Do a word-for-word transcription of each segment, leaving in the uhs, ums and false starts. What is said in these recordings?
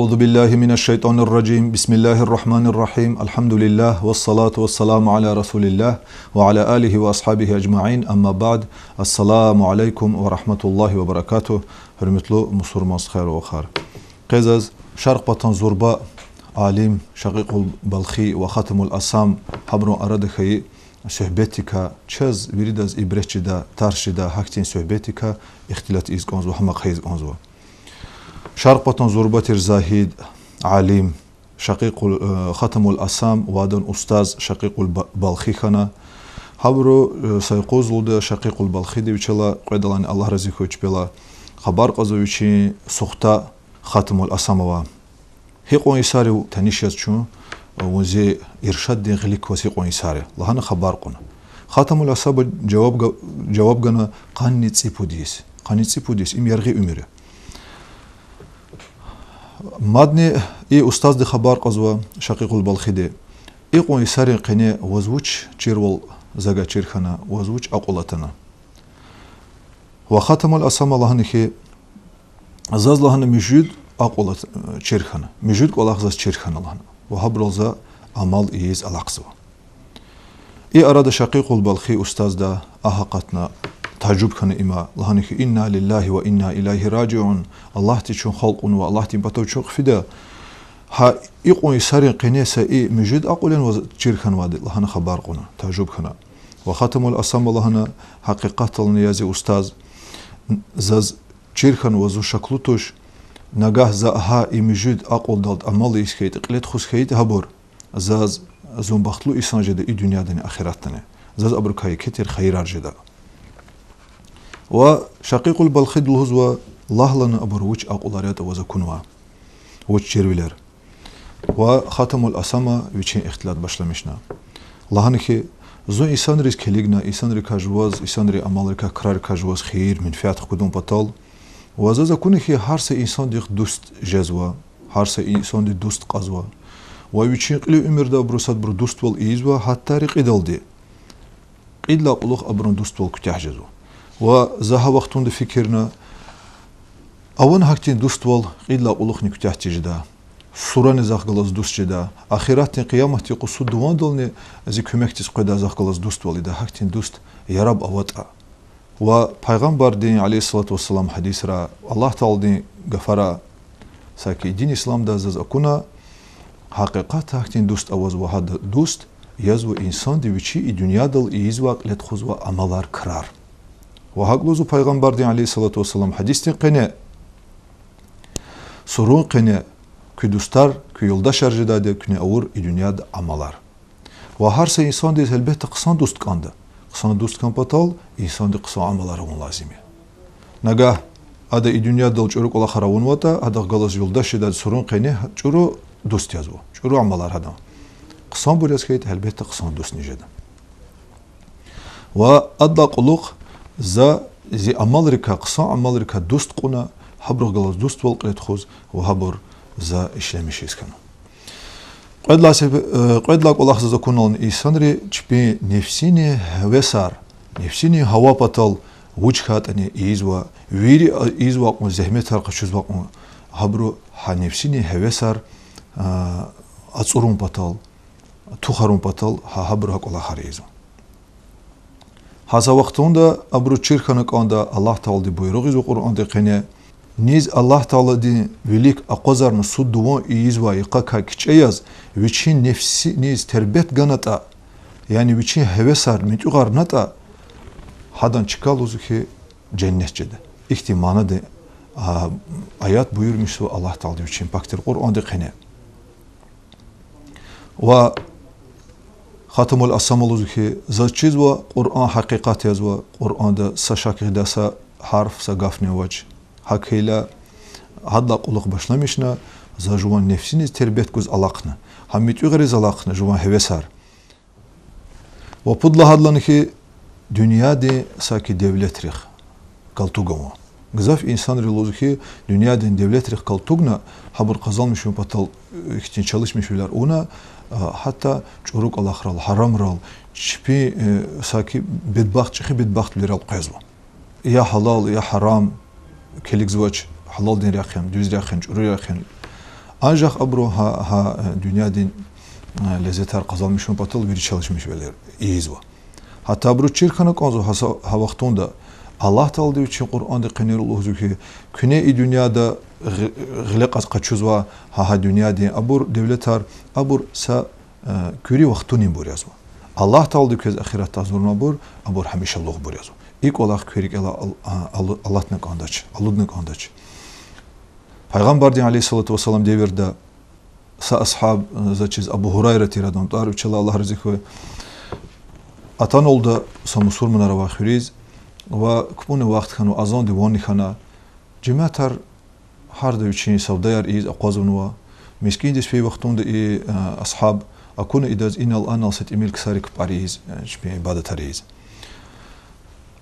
أعوذ بالله من الشيطان الرجيم. بسم الله الرحمن الرحيم. الحمد لله والصلاة والسلام على رسول الله وعلى آله وأصحابه أجمعين. أما بعد. السلام عليكم ورحمة الله وبركاته. Гьуьрметлу мусурман стхаяр ва вахар. Къе заз Шаркь патан зурба алим Шакъикъул Балхи ва Хатамул Асам гьабурун арада хьайи суьгьбетдикай чаз виридаз ибрет жеда, тарс жеда, гьахьтин суьгьбетдикай ихтилат ийиз кӀанзава, гьам ахъайиз кӀанзава. Шаркь патан зурба тир загьид, алим Шакъикъул, э, Хатамул Асам ва адан устаз Шакъикъул Ба-, Балхи хьана. Гьабуру, э, са юкъуз лугьуда Шакъикъул Балхиди вичелай, кьвед алайни Аллагь рази хьуй чпелай, хабар кьазва вичин сухта Хатамул Асамавай. Гьикьван йисарив таниш яз чун, вун зи иршаддин гъилик кваз гьикьван йисар я лагьана хабар кьуна. Хатамул Асама жаваб га-, жаваб гана: къанни цӀипуд йис. Къанни цӀипуд йис, им яргъи уьмуьр я. Мадни и устазди хабар кьазва Шакъикъул Балхиди: икьван йисарин къене ваз вуч чирвал, завай чир хьана, ваз вуч акьул атана? Ва Хатамул Асама лагьана хьи, заз лагьана муьжуьд акьул ат-, чир хьана, муьжуьд кӀвалах заз чир хьана лагьана. Ва гьабурал за амал ийиз алахъзава. И арада Шакъикъул Балхи устазда агь акъатна, тажуб хьана има, лагьана хьи: إنا لله وإنا إليه راجعون, Аллагьди чун халкь авунва, Аллагьдин патав чун хъфида. Гьа икьван йисарин къене са и муьжуьд акьул яни ваз чир хьанвайди? Лагьана хабар кьуна, тажуб хьана. Ва Хатамул Асама лагьана: гьакъикъатдални я зи устаз, заз чир хьанва, зун шаклу туш, нагагь за гьа и муьжуьд акьулдалди амал ийиз хьайитӀа, кьиле тухуз хьайитӀа гьабур, заз, зун бахтлу инсан жеда и дуьньядани, ахиратдани. Заз абурукай еке тир хайирар жеда. Ва Шакъикъул Балхиди лугьузва: лагь лана, абур вуч акьулар ятӀа ваз акунвай, вуч чирвилер. Ва Хатамул Асама вичин ихтилат башламишна. Лагьана хьи, зун инсанриз килигна, инсанрикай жуваз, инсанрин амалрикай, крарикай жуваз хийир, менфят хкудун патал. Ва заз акуна хьи, гьар са инсандихъ дуст жезва, гьар са инсанди дуст кьазва. Ва вичин кьилин уьмуьрда абуру садбуру дуствал ийизва, гьатта рекьидалди. Кьейидалай кьулухъ абурун дуствал куьтягь жезва. Ва за гьа вахтунда фикирна, авани гьахьтин дуствал, кьейидалай кьулухъни куьтягь тийиз жеда. Сурани захъ галаз дуст жеда. Ахиратдин къияматдин къуй суд-дувандални зи куьмекдиз къведай захъ галаз дуствал ийида. Гьахьтин дуст яраб аватӀа. Ва Пайгъамбардин, عليه الصلاة والسلام, гьадисра, Аллагь Тааладин гафара, саки дин исламда заз акуна, гьакъикъатда гьахьтин дуст авазва, гьада дуст язва инсанди вичи и дуьньядал ийизвай, кьиле тухузвай амалар, крар. Ва гьакӀ лугьузва Пайгъамбардин, عليه الصلاة والسلام, гьадисдин къене: сурун къене куь дустар, куь юлдашар жедайди я куьне авур и дуьньяда амалар. Ва гьар са инсандиз гьелбетда хъсан дуст кӀанда. Хъсан дуст хьун патал инсанди хъсан амалар авун лазим я. Нагагь ада и дуьньядал чӀуру кӀвалахар авунватӀа, адахъ галаз юлдаш жедайди сурун къене чӀуру дуст язва, чӀуру амалар гьадан. Хъсанбур яз хьайитӀа, гьелбетда, хъсан дустни жеда. Ва адалай кьулухъ за зи амалрикай, хъсан амалрикай дуст кьуна, гьабурухъ галаз дуствал кьиле тухуз ва гьабур за ишлемишиз хьана. Кьвед лагьай себ-, э, кьвед лагьай кӀвалах заз акунални: инсанри чпин нефсини гьевесар, нефсини гьава патал вуч хьайитӀани ийизва, вири, а, ийизвай кьван зегьметар къачузвай кьван, гьабуру гьа нефсини гьевесар, а, ацӀурун патал, тухарун патал, гьа, гьабуру гьа кӀвалахар ийизва. Гьа са вахтунда абуру чир хьана кӀанда, Аллагь Таалади буйругъ ийизва Къуръандин къене: низ Аллагь Тааладин вилик акъвазарна суд-дуван ийизвай йикъакай кичӀе яз вичин нефсиниз тербет ганатӀа, яни вичин гьевесар муьтӀуьгъарнатӀа, гьадан чка, лугьузва хьи, женнет жеда. Ихьтин манадин, а, аят буюрмишзава Аллагь Таалади вичин пак тир Къуръандин къене. Ва Хатамул Асама лугьузва хьи, заз чизва Къуръан гьакъикъат язва, Къуръанда са шак гъидай са гьарф, са гафни авач. ГьакӀ хьайила, гьадалай кьулухъ башламишна, за жуван нефсиниз тербет гуз алахъна, гьам муьтӀуьгъариз алахъна жуван гьевесар. Ва пуд лагьайди лагьана хьи, дуьньядин саки девлетрихъ калтугун ава. Гзаф инсанри, лугьузва хьи, дуьньядин девлетрихъ калтугна, гьабур къазанмишун патал ихьтин чалишмишвилер авуна, а, гьатта чӀуру кӀвалахрал, гьарамрал, чпин, э, саки бедбахт, чӀехи бедбахтвилерал къвезва. Я гьалал, я гьарам килигзавач, гьалалдин рехъ яни, дуьз рехъ яни, чӀуру рехъ яни. Анжах абуру гьа, гьа, э, дуьньядин, э, лезетар къазанмишун патал вири чалишмишвилер ийизва. Гьатта абуру чир хьана кӀанзава гьа са-, гьа вахтунда. Аллагь Таалади Вичин Къуръанда къенер лугьузва хьи, куьне и дуьньяда гъи-, гъиле кьаз къачузва гьа, гьа дуьньядин абур девлетар, абур са, э, куьруь вахтунинбур язва. Аллагь Таалади квез ахиратда гьазурнавайбур, абур гьамишалугъбур язва. И кӀвалах куь рикӀелай ал-, а-, ал-, алатна кӀандач, алудна кӀандач. Пайгъамбардин, عليه الصلاة والسلام, девирда са асгьаб, э, заз чиз Абу Гьурайра тир, адан тӀвар, вичелай Аллагь рази хьуй, атаналда са мусурманар авай хуьруьз ва кпӀуна вахт хьанва, азанди ванни хьана. Жемятар гьарда вичин савдаяр ийиз акъвазнава. МискӀиндиз фей вахтунда и, э, асгьаб акуна идаз инал-анал са тӀимил ксарик кпӀар ийиз, э, чпин ибадатар ийиз.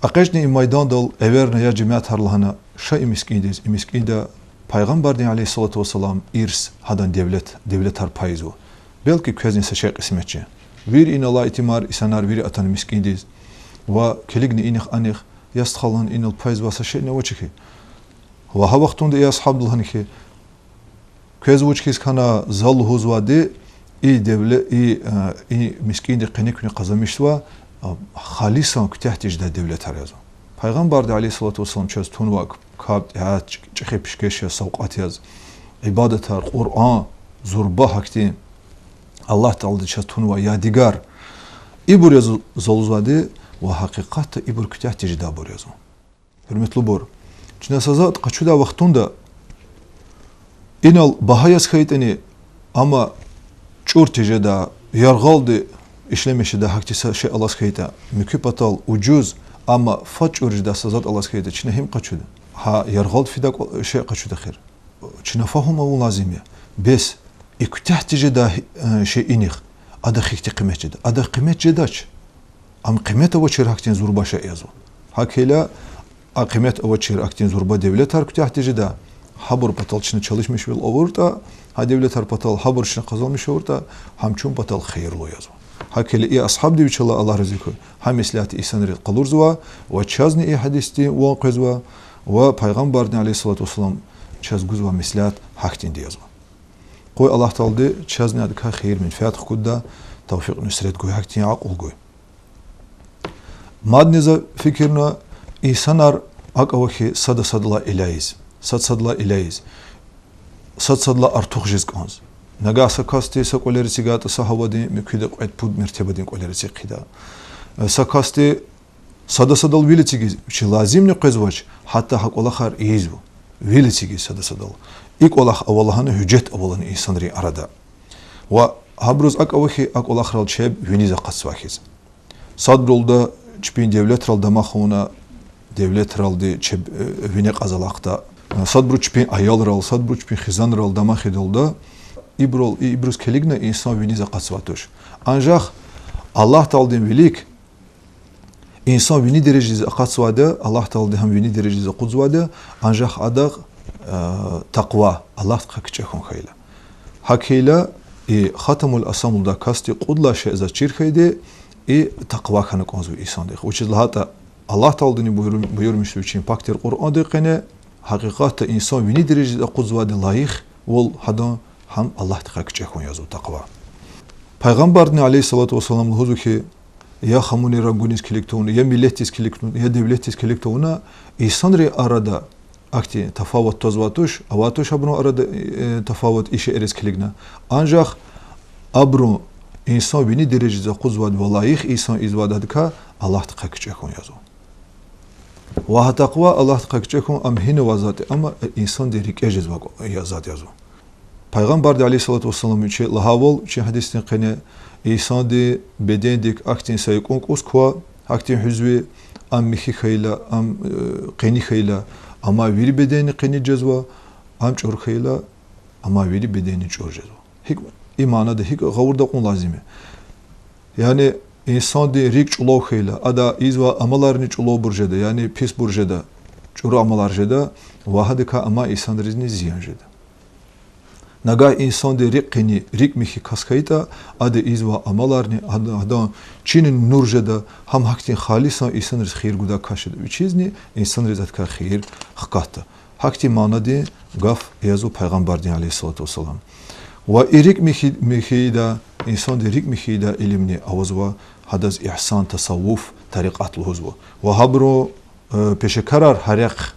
ЭкъечӀна и майдандал, эверна я жемятар лагьана, ша и мискӀиндиз, и мискӀинда Пайгъамбардин, عليه الصلاة والسلام, ирс, гьадан девлет, девлетар пайзава. Белки квезни са шей кьисмет жен. Вири инал алай итимар, инсанар вири атана мискӀиндиз ва килигна инихъ-анихъ, я стха, лагьана, инал пайзавай са шейни авач хьи. Ва гьа вахтунда и асгьабди лагьана хьи, квез вуч хьиз хьана, за лугьузвайди, и девле-, и, э, и мискӀинди къене куьне къазанмишзава, э, халисан куьтягь тежедай девлетар язва. Пайгъамбарди, عليه الصلاة والسلام, чаз тунвай к-, капӀ, тӀеат, чӀехи пишкеш яз, савкьват яз, ибадатар, Къуръан, зурба гьахьтин Аллагь Таалади чаз тунвай ядигар. Ибур язва за лугьузвайди, ва гьакъикъатда ибур куьтягь тежедайбур язва. Гьуьрметлубур, чна са затӀ къачудай вахтунда инал багьа яз хьайитӀани, амма чӀур тежедай, яргъалди ишлемиш жедай гьахьтин са шей алаз хьайитӀа, муькуь патал ужуз, амма фад чӀур жедай са затӀ алаз хьайитӀа, чна гьим къачуда? Гьа яргъалди фидай кӀва-, шей къачуда эхир. Чна фагьум авун лазим я. Бес и куьтягь тежедай, э, шей инихъ, адахъ ихьтин къимет жеда? Адахъ къимет жедач. Ам къимет авачир гьахьтин зурба шей язва. ГьакӀ хьайила, а къимет авачир гьахьтин зурба девлетар куьтягь тежеда, гьабур патал чна чалишмишвил авуртӀа, гьа девлетар патал гьабур чна къазанмиш авуртӀа, гьам чун патал хийирлу язва. ГьакӀ хьайила и асгьабди, вичелай Аллагь рази хьуй, гьа меслят инсанриз къалурзава ва чазни и гьадисдин ван къвезва ва Пайгъамбардин, عليه الصلاة والسلام, чаз гузвай меслят гьахьтинди язва. Къуй Аллагь Таалади чазни адакай хийир-менфят хкудда, тавфикь-нусрет гуй, гьахьтин акьул гуй. Мадни за фикирна, инсанар акӀ ава хьи сада садалай иляйиз, сад садалай иляйиз, сад садалай артух жез кӀанз. Нагагь са касди са кӀвалера эцигайтӀа, са гьавадин муькуьда кьвед-пуд мертебадин кӀвалера эциг хъийида. Са касди сада садал вил эцигиз, вичи лазимни къвезвач, гьатта гьа кӀвалахар ийизва, вил эцигиз сада садал. И кӀвалах ава лагьана гьуьжет ава лагьана инсанрин арада. Ва гьабуруз акӀ ава хьи, а кӀвалахрал чеб виниз акъатзавай хьиз. Садбуралда чпин девлетрал дамах авуна, девлетралди чеб, э, вине кьаз алахъда. Садбуру чпин аялрал, садбуру чпин хизанрал дамах ийидалда, ибурал, и-, ибуруз килигна инсан виниз акъатзавай туш. Анжах Аллагь Тааладин вилик инсан вини дережадиз акъатзавайди, Аллагь Таалади гьам вини дережадиз акъудзавайди, анжах адахъ, э, такъва, Аллагьдихъай кичӀе хьун хьайила. ГьакӀ хьайила, и Хатамул Асам лугьудай касди кьуд лагьай шей заз чир хьайиди, и такъва хьана кӀанзава инсандихъ. Вучиз лагьайтӀа Аллагь Тааладини буюр-, буюрмишзава вичин пак тир Къуръандин къене, гьакъикъатда инсан вини дережадиз акъудзавайди лайихвал гьадан гьам Аллагьдихъай кичӀе хьун язва такъва. Пайгъамбардини, عليه الصلاة والسلام, лугьузва хьи, я хамунин рангуниз килиг тавуна, я миллетдиз килиг тавуна, я девлетдиз килиг тавуна, инсанрин арада ахьтин тафават твазвай туш, авай туш абурун арада, э, тафават и шейэриз килигна. Анжах абурун инсан вини дережадиз акъудзавайди ва лайих инсан ийизвайдадакай Аллагьдихъай кичӀе хьун язва. Ва гьа такъва, Аллагьдихъай кичӀе хьун, ам гьинавай затӀ я, амма инсандин рикӀе жезвай кӀва-, я затӀ язва. Пайгъамбарди, عليه الصلاة والسلام, вичи лагьайвал, вичин гьадисдин къене, инсандин бедендик ахьтин са якӀун кӀус ква, гьахьтин гьуьзви, ам михьи хьайила, ам, э, къени хьайила, амай вири беденни къени жезва, ам чӀур хьайила, амай вири беденни чӀур жезва. ГьикӀ, и манада гьикӀ гъавурда кьун лазим я? Яни инсандин рикӀ чӀулав хьайила, ада ийизвай амаларни чӀулавбур жеда, яни писбур жеда, чӀуру амалар жеда, ва гьадакай амай инсанризни зиян жеда. Нагагь инсандин рикӀ къени, рикӀ михьи кас хьайитӀа, ада ийизвай амаларни, ада-, адан чинин нур жеда, гьам гьахьтин халисан инсанриз хийир гудай кас жеда. Вичизни инсанриз адакай хийир хкатда. Гьахьтин манадин гаф язва пайгъамбардин, عليه الصلاة والسلام. Ва и рикӀ михьи-, михьида, инсандин рикӀ михьида илимни авазва, гьадаз игьсан, тасаввуф, тарикъат лугьузва. Ва гьабуру, э, пешекарар гьа рехъ,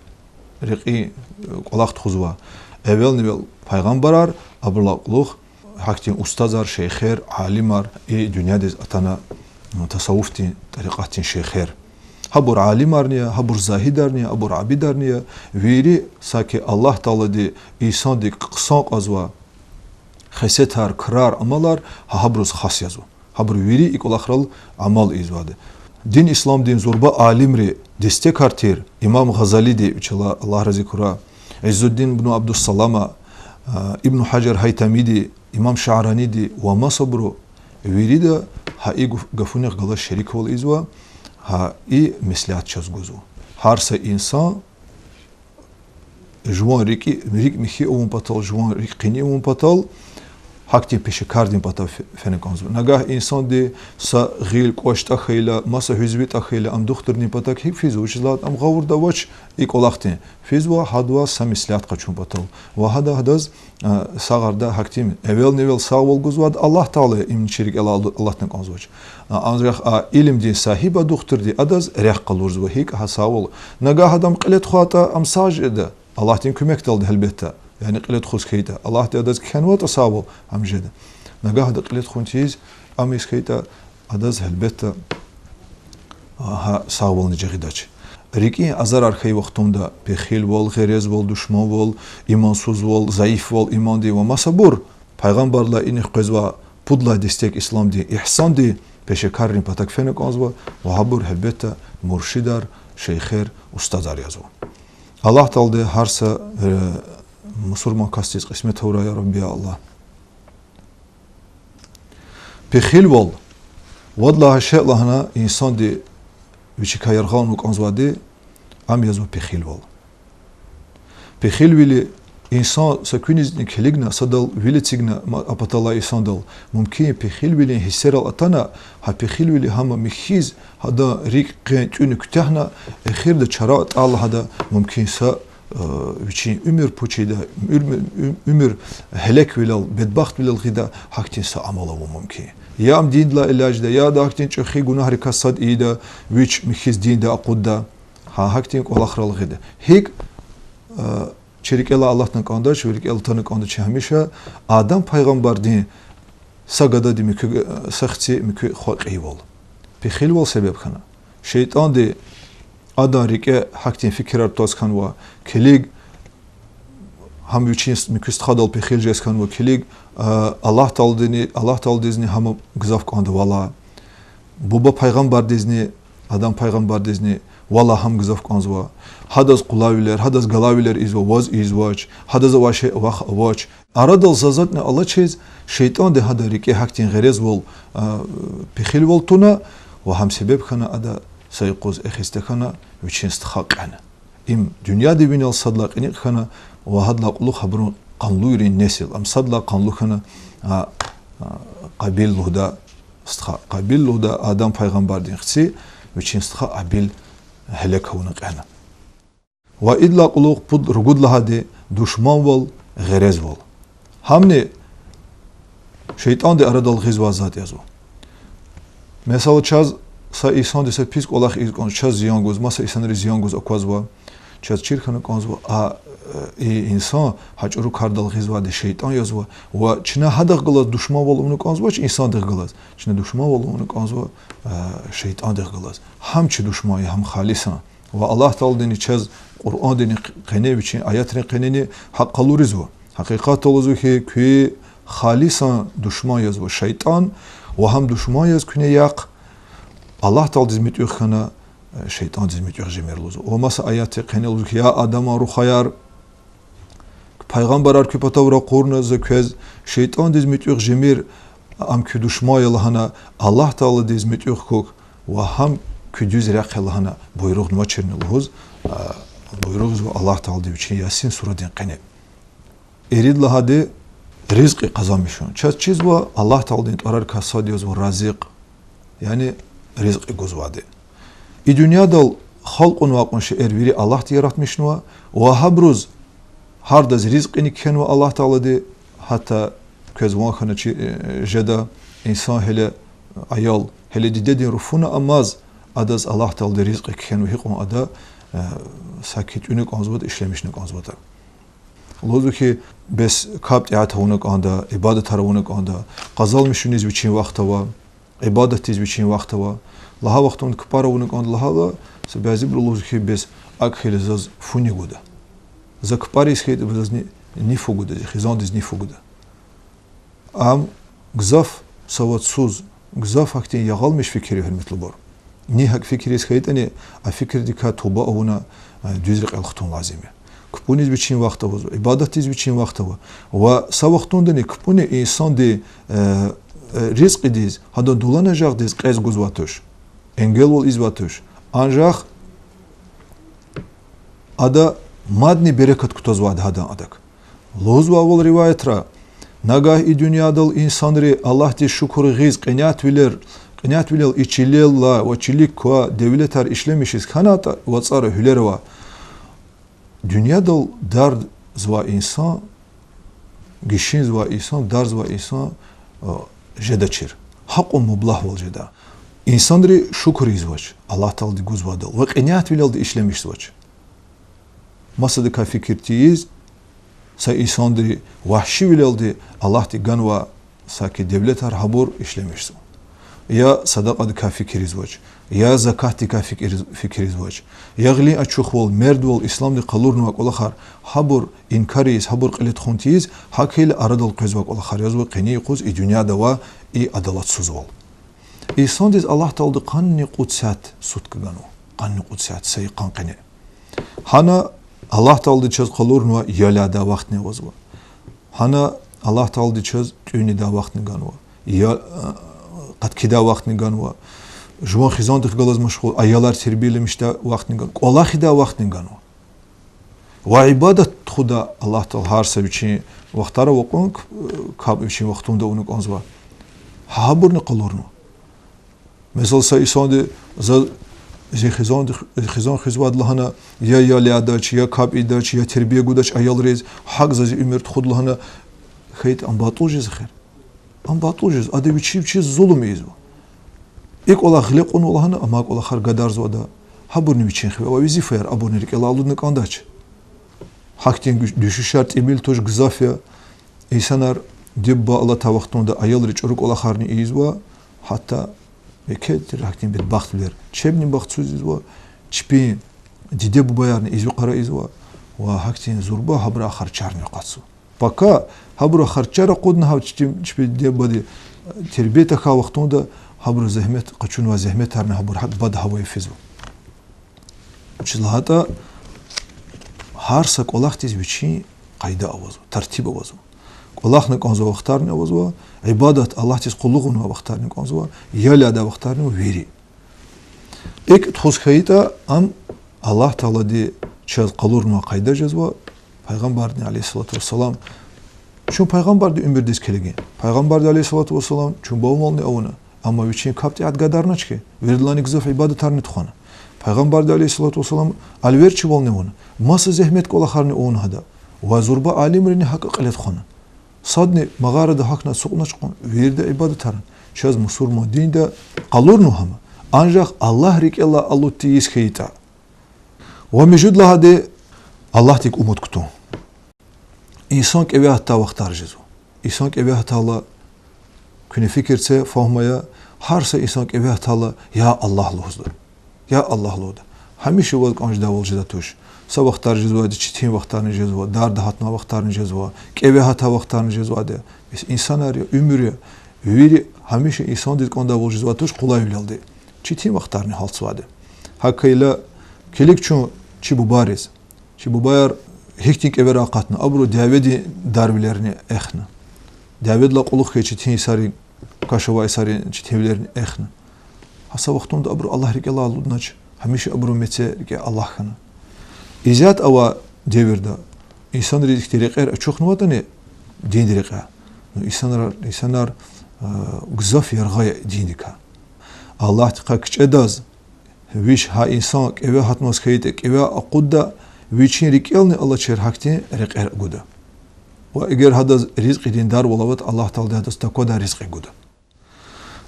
рекьин, э, кӀвалах тухузва. Эвелни-эвел пайгъамбарар, абурулай кьулухъ гьахьтин устазар, шейхер, алимар, и дуьньядиз атана, э, тасаввуфдин, тарикъатдин шейхер. Гьабур алимарни я, гьабур загьидарни я, абур абидарни я, вири саки Аллагь Таалади инсандик хъсан кьазва хесетар, крар, амалар, гьа гьабуруз хас язва. Гьабур вири и кӀвалахрал амал ийизвайди. Дин исламдин зурба алимри дестекар тир имам Гъазалиди, вичелай Аллагь рази хьурай, Иззуддин ибну Абдуссалама, а, Ибну Гьажар Гьайтамиди, имам Шаъраниди ва масабуру, вирида гьа и гуф-, гафунихъ галаз шериквал ийизва, гьа и меслят чаз гузва. Гьар са инсан жуван рикӀи, рикӀ михьи авун патал, жуван рикӀ къени авун патал, гьахьтин пешекардин патав фе-, фена кӀанзава. Нагагь инсанди са гъил, кӀвач тӀа хьайила, маса гьуьзви тӀа хьайила, ам духтурдин патав гьикӀ физва, вучиз лагьайтӀа ам гъавурда авач и кӀвалахдин. Физва гьадавай са меслят къачун патал. Ва гьада гьадаз, а, сагъарда гьахьтин эвелни-эвел сагъвал гузвайди Аллагь Таала, им чи рикӀелай ал-, алатна кӀанзавач. А, анжах а илимдин сагьиб а духтурди адаз рехъ къалурзава, гьикӀ гьа сагъвал. Нагагь адан кьиле тухвайтӀа, ам сагъ жеда, Аллагьдин куьмекдалди, гьелбетда. Яни кьиле тухуз хьайитӀа, Аллагьди адаз кхьенвайтӀа сагъвал, ам жеда. Нагагь ада кьиле тухун тийиз, ам ийиз хьайитӀа, адаз гьелбетда гьа сагъвални жагъидач. РикӀин азарар хьайи вахтунда пехилвал, гъерезвал, душманвал, имансузвал, зайифвал имандин ва масабур, пайгъамбардилай иниз къвезвай пуд лагьай дестек исламдин, игьсандин пешекаррин патав фена кӀанзава, ва гьабур гьелбетда муршидар, шейхер, устазар язва. Аллагь Таалади гьар са, э, мусурман касдиз кьисмет авурай, я Рабби, я Аллагь. Пехилвал, вад лагьай шей лагьана инсанди вичикай яргъа авуна кӀанзавайди, ам язва пехилвал. Пехилвили, инсан са куьнизни килигна, садал вил эцигна ма-, а паталай инсандал, мумкин я пехилвилин гьиссерал атана, гьа пехилвили гьам михьиз, гьадан рикӀ, къен, тӀуьна куьтягьна, эхирда чара атӀа лагьана, мумкин са, э, вичин уьмуьр пуч ийида, уьмуьр, уьм-, уьмуьр гьелеквилел, бедбахтвилел гъида, гьахьтин са амал авун мумкин я. Я ам диндилай илажда, я ада гьахьтин чӀехи гунагьрикай сад ийида, вич михьиз динда акъудда. Гьа гьахьтин кӀвалахрал гъида. ГьикӀ, э, чи рикӀелай алатна кӀандач, ви рикӀел атана кӀанда чи гьамиша, Адам пайгъамбардин са гадади муькуь, э, са хци муькуь хва кьейвал. Пехилвал себеб хьана. ШейтӀанди адан рикӀе гьахьтин фикирар тваз хьанва, килиг, гьам вичин с-, муькуь стхадал пехил жез хьанва, килиг, а, Аллагь Тааладини, Аллагь Тааладизни гьам гзаф кӀанда валай. Буба пайгъамбардизни, Адам пайгъамбардизни валай гьам гзаф кӀанзава. Гьадаз къулайвилер, гьадаз галайвилер ийизва, ваз ийизвач, гьадаз авай шей вахъ авач. Арадал затӀни алачиз, шейтӀанди гьадан рикӀе гьахьтин гъерезвал, а, пехилвал туна, ва гьам себеб хьана ада са юкъуз эхиз тахьана, вичин стха кьена. Им дуьньядин винел сад лагьай кьиникь хьана, ва гьадалай кьулухъ абурун къанлуйрин несил, ам сад лагьай къанлу хьана, а, а, Къабил лугьудай стха. Къабил лугьудай Адам пайгъамбардин хци вичин стха Абил гьелек авуна кьена. Ва идалай кьулухъ пуд-, ругуд лагьайди душманвал, гъерезвал. Гьамни шейтӀанди арадал гъизвай затӀ язва. Месела, чаз са инсанди са пис кӀвалах ийиз кӀанз, чаз зиян гуз, маса инсанриз зиян гуз аквазва, чаз чир хьана кӀанзава, а, и инсан гьа чӀуру кардал гъизвайди шейтӀан язва, ва чна гьадахъ галаз душманвал авуна кӀанзавач инсандихъ галаз, чна душманвал авуна кӀанзава, а, шейтӀандихъ галаз. Гьам чи душман я, гьам халисан. Ва Аллагь Тааладини чаз Къуръандин къене, вичин аятрин къенени гьакӀ къалурзава. Гьакъикъатда лугьузва хьи, куь халисан душман язва шейтӀан, ва гьам душман яз куьне яхъ, Аллагь Тааладиз муьтӀуьгъ хьана, шейтӀандиз муьтӀуьгъ жемир лугьузва. Ва маса аятдин къене лугьузва хьи, я Адаман рухваяр, пайгъамбарар куь патав ракъурна за квез, шейтӀандиз муьтӀуьгъ жемир, ам куь душман я лагьана, Аллагь Тааладиз муьтӀуьгъ хьухь, ва гьам куь дуьз рехъ я лагьана буйругънавачирни лугьуз, а, буйругъзава Аллагь Таалади вичин Ясин сурадин къене. Ирид лагьайди ризкьи къазанмишун. Чаз чизва Аллагь Тааладин тӀварарикай сад язва Разикъ, яни ризкьи гузвайди. И дуьньядал Халкь авунвай кьван шейэр вири Аллагьди яратмишнава, ва гьабуруз гьардаз ризкьини кхьенва Аллагь Таалади, гьатта квез ван хьаначир, э, жеда, инсан гьеле, аял, гьеле дидедин руфуна амаз, адаз Аллагь Таалади ризкьи кхьенва гьикьван ада, э, саки тӀуьна кӀанзаватӀа, ишлемишна кӀанзаватӀа. Лугьузва хьи, бес капӀ-тӀеат авуна кӀанда, ибадатар авуна кӀанда, къазанмишуниз вичин вахт ава, ибадатдиз вичин вахт ава, лагьай вахтунда кпӀар авуна кӀанда лагьайла, са бязибуру лугьузва хьи, бес акӀ хьайила заз фу ни гуда. За кпӀар ийиз хьайитӀа, заз ни, ни фу гуда, зи хизандиз ни фу гуда. Ам гзаф савадсуз, гзаф гьахьтин ягъалмиш фикир я, гьуьрметлубур. Ни гьакӀ фикир ийиз хьайитӀани, а фикирдикай туба авуна, э, дуьз рекьел хтун лазим я. КпӀуниз вичин вахт авазва, ибадатдиз вичин вахт ава. Ва са вахтундани кпӀуни инсандин, э, э, ризкьидиз, гьадан дуланажагъдиз кьез гузвай туш, энгелвал ийизвай туш. Анжах ада мадни берекат кутазвайди гьадан адак. Лугьузва авал риваятра: нагагь и дуьньядал инсанри Аллагьдиз шукур гъиз, кьинятвилер, кьинятвилел и чилелай ва чилик квай девлетар ишлемишиз хьанайтӀа, вацӀара, гьуьлера авай, дуьньядал дарзавай инсан, гишинзавай инсан, дарзавай инсан, а, жедачир. Гьакьван мублагьвал жеда. Инсанри шукур ийизвач Аллагь Таалади гузвайдал ва кьинятвилелди ишлемишзавач. Масадакай фикир тийиз, са инсанри вагьшивилелди Аллагьди ганвай саки девлетар гьабур ишлемишзава. Я садакьадикай фикир ийизвач, я закатдикай фикир, фикир ийизвач, я гъилин ачухвал, мердвал, исламди къалурнавай кӀвалахар, гьабур инкар ийиз, гьабур кьиле тухун тийиз, гьакӀ хьайила арадал къвезвай кӀвалахар язва къенин юкъуз и дуьньяда авай и адалатсузвал. Инсандиз Аллагь Таалади къанни кьуд сят сутка ганва, къанни кьуд сят са йикъан къене. Гьана Аллагь Таалади чаз къалурнавай ял ядай вахтни авазва. Гьана Аллагь Таалади чаз тӀуьн ийидай вахтни ганва, я, э, къаткидай вахтни ганва, жуван хизандихъ галаз машгъул, аялар тербияламишдай вахтни ганва, кӀвалахидай вахтни ганва. Ва ибадат тухудай Аллагь Таала гьар са вичин вахтар ава кьван, к-, капӀ вичин вахтунда авуна кӀанзава. Гьа гьабурни къалурнава. Месела, са инсанди за зи хизанди, хизан хуьзвайди лагьана, я ял ядач, я капӀ ийидач, я тербия гудач аялриз, гьакӀ за зи уьмуьр тухуда лагьана хьайитӀа, ам батӀул жез эхир. Ам батӀул жез, ада вичи вичиз зулум ийизва. И кӀвалах гъиле кьунва лагьана, амай кӀвалахар гадарзава ада. Гьабурни вичин хиве авай везифаяр, абурни рикӀелай алудна кӀандач. Гьахьтин дуьшуьшар тӀимил туш, гзаф я. Инсанар диде-буба алатай вахтунда аялри чӀуру кӀвалахарни ийизва, гьатта еке тир гьахьтин бедбахтвилер чебни бахтсуз ийизва, чпин диде-бубаярни ийиз къарагъзава, ва гьахьтин зурба гьабурай харчарни акъатзава. Пака гьабурай харчар акъудна гьа чпи, чпин диде-бубади тербия тахьай вахтунда гьабуру зегьмет къачунвай зегьметарни гьабур гьакӀ бад гьавай физва. Вучиз лагьайтӀа гьар са кӀвалахдиз вичин къайда авазва, тартиб авазва. КӀвалахна кӀанзавай вахтарни авазва, ибадат, Аллагьдиз къуллугъ авунвай вахтарни кӀанзава, ял ядай вахтарни ва вири. ИкӀ тухуз хьайитӀа, ам Аллагь Таалади чаз къалурнавай къайда жезва, Пайгъамбарди, عليه الصلاة والسلام, чун Пайгъамбардин уьмуьрдиз килигин. Пайгъамбарди, عليه الصلاة والسلام, чун бавунвални авуна, амма вичин капӀ-тӀеат гадарнач хьи, виридалайни гзаф ибадатарни тухвана. Пайгъамбарди, عليه الصلاة والسلام, алверчивални авуна, маса зегьмет кӀвалахарни авуна гьада, ва зурба алимрини гьакӀ кьиле тухвана. Садни магъарада гьахьна ацукьнач кьван вирида ибадатарни. Чаз мусурман динда къалурнава гьам, анжах Аллагь рикӀелай алуд тийиз хьайитӀа. Ва муьжуьд лагьайди Аллагьдик умуд кутун. Инсан кӀеве гьатай вахтар жезва. Инсан кӀеве гьатайла, куьне фикир це, фагьум ая, гьар са инсан кӀеве гьатайла, я Аллагь лугьузва. Я Аллагь лугьуда. Гьамиша ваз кӀан жедайвал жеда туш. Са вахтар жезвайди, четин вахтарни жезва, дарда гьатнавай вахтарни жезва, кӀеве гьатай вахтарни жезвайди. Бес инсанар я, уьмуьр я, вири гьамиша инсандиз кӀандайвал жезвай туш къулайвилелди. Четин вахтарни гьалтзавайди. ГьакӀ хьайила, килиг чун чи бубайриз. Чи бубаяр гьихьтин кӀевера акъатна, абуру дяведин дарвилерни эхна. Дяведилай кьулухъ хьайи четин йисарин, каш авай йисарин четинвилерни эхна. Гьа са вахтунда абуру Аллагь рикӀелай алуднач, гьамиша абурун мецел рикӀе Аллагь хьана. Исятда авай девирда инсанриз ихьтин рекьер ачухнаватӀани, динди рекьяй, ну, инсанар, инсанар, а, гзаф яргъай диндикай. Аллагьдихъай кичӀедаз, Виш гьа инсан кӀеве гьатнаваз хьайитӀа, кӀеве акъудда, вичин рикӀелни алачир гьахьтин рекьер гуда. Ва эгер гьадаз ризкьидин дарвал аватӀа, Аллагь Таалади гьадаз таквадай ризкьи гуда.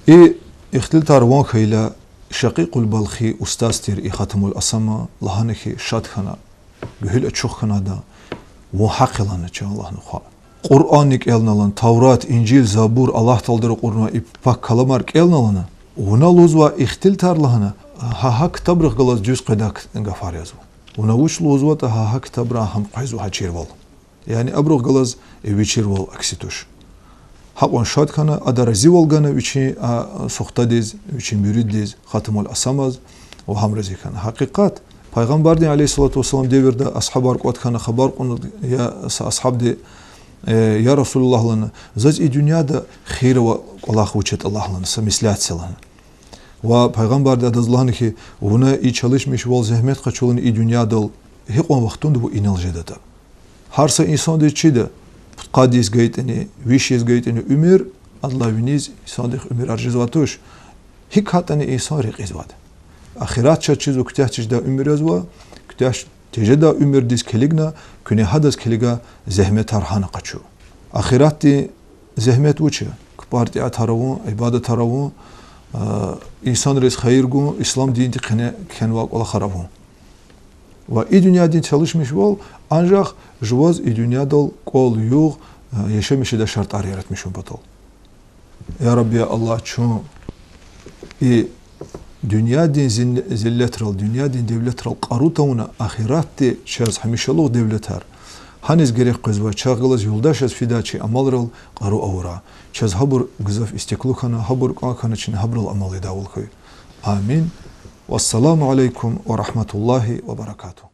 И ихтилатар ван хьайила, Шакъикъул Балхи устаз тир и Хатамул Асама лагьана хьи, шад хьана, гуьгьуьл ачух хьана адан, вун гьахъ я лагьана, чан Аллагьдин хва. Къуръанни кӀелна лагьана, Таврат, Инжил, Забур, Аллагь Таалади ракъурнавай и пак каламар кӀелна лагьана, вуна лугьузва ихтилатар лагьана, гьа, гьа ктабрихъ галаз дуьз къведай гафар язва. Вуна вуч лугьузватӀа, гьа, гьа ктабра гьам къвезва гьа чирвал. Яни абурухъ галаз вичирвал акси туш. Гьакьван шад хьана, ада разивал гана вичин, а, сухтадиз, вичин муьриддиз, Хатамул Асамаз, ва гьам рази хьана. Гьакъикъат, Пайгъамбардин, عليه الصلاة والسلام, девирда асгьабар кӀватӀ хьана хабар кьуна, я са асгьабди, э, я Расулуллагь, лагьана, заз и дуьньяда хийир авай кӀвалах вуч ятӀа лагь лагьана, са меслят це лагьана. Ва Пайгъамбарди адаз лагьана хьи, вуна и чалишмишвал, зегьмет къачунилай и дуьньядал гьикьван вахтунда вун инал жедатӀа. Гьар са инсандиз чида, пудкъад йис гайитӀани, виш йис гайитӀани уьмуьр, адалай виниз инсандихъ уьмуьрар жезвай туш. ГьикӀ хьайитӀани инсан рекьизвайди. Ахират чаз чизва, куьтягь тежедай уьмуьр язва, куьтягь тежедай уьмуьрдиз килигна, куьне гьадаз килигай зегьметар гьана къачу. Ахиратдин зегьмет вуч я? КапӀар-тӀеатар авун, ибадатар авун, а, инсанриз хийир гун, ислам динди къене кхьенвай кӀвалахар авун. Ва и дуьньядин чалишмишвал анжах жуваз и дуьньядал кӀвал-югъ, а, яшамиш жедай шартӀар яратмишун патал. Я Рабби, я Аллагь, чун и дуьньядин зин-, зиллетрал, дуьньядин девлетрал кьару тавуна, ахиратди чаз гьамишалугъ девлетар, гьаниз герек къвезвай, чахъ галаз юлдаш яз фидай чи амалрал кьару авурай. Чаз гьабур гзаф истеклу хьана, гьабур кӀан хьаначни гьабурал амал ийидайвал хьуй. Амин. والسلام عليكم ورحمة الله وبركاته.